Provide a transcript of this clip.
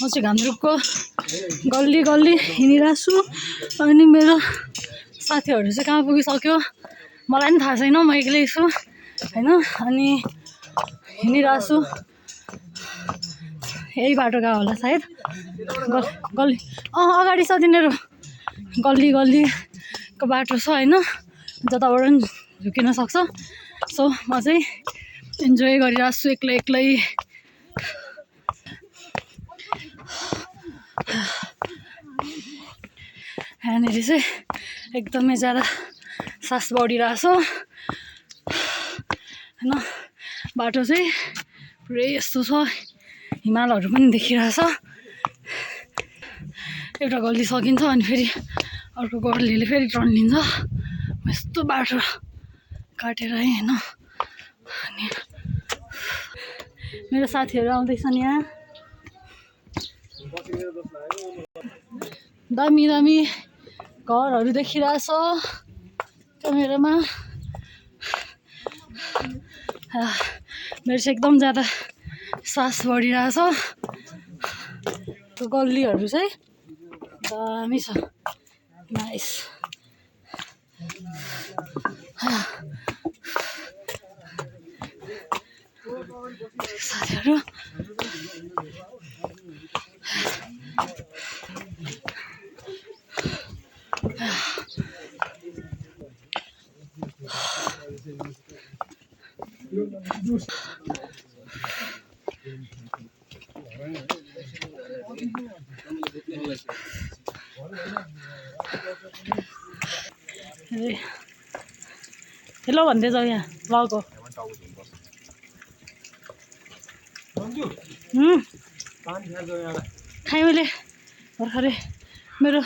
म चाहिँ घान्द्रुकको गल्ली गल्ली हिँडिरहेको छु अनि मेरो साथीहरू चाहिँ कहाँ पुगिसक्यो मलाई पनि थाहा छैन, म एक्लै छु होइन। अनि हिँडिरहेको छु, यही बाटो गएको होला सायद। गल्ली अगाडि छ तिनीहरू, गल्ली गल्लीको बाटो छ होइन, जताबाट पनि झुकिन सक्छ। सो म चाहिँ इन्जोय गरिरहेको छु एक्लै एक्लै। यहाँनिर चाहिँ एकदमै ज्यादा सास बढिरहेछ होइन। बाटो चाहिँ पुरै यस्तो छ, हिमालहरू पनि देखिरहेछ। एउटा गल्ली सकिन्छ अनि फेरि अर्को गल्लीले फेरि टर्न लिन्छ। यस्तो बाटो काटेर होइन। अनि मेरो साथीहरू आउँदैछन् यहाँ, दामी दामी घरहरू देखिरहेछ क्यामेरामा। मेरो चाहिँ एकदम ज्यादा सास बढिरहेछ। त्यो गल्लीहरू चाहिँ दामी छ, नाइस। साथीहरू हेलो भन्दै जाऊ यहाँ लगको। खाएँ मैले भर्खरै मेरो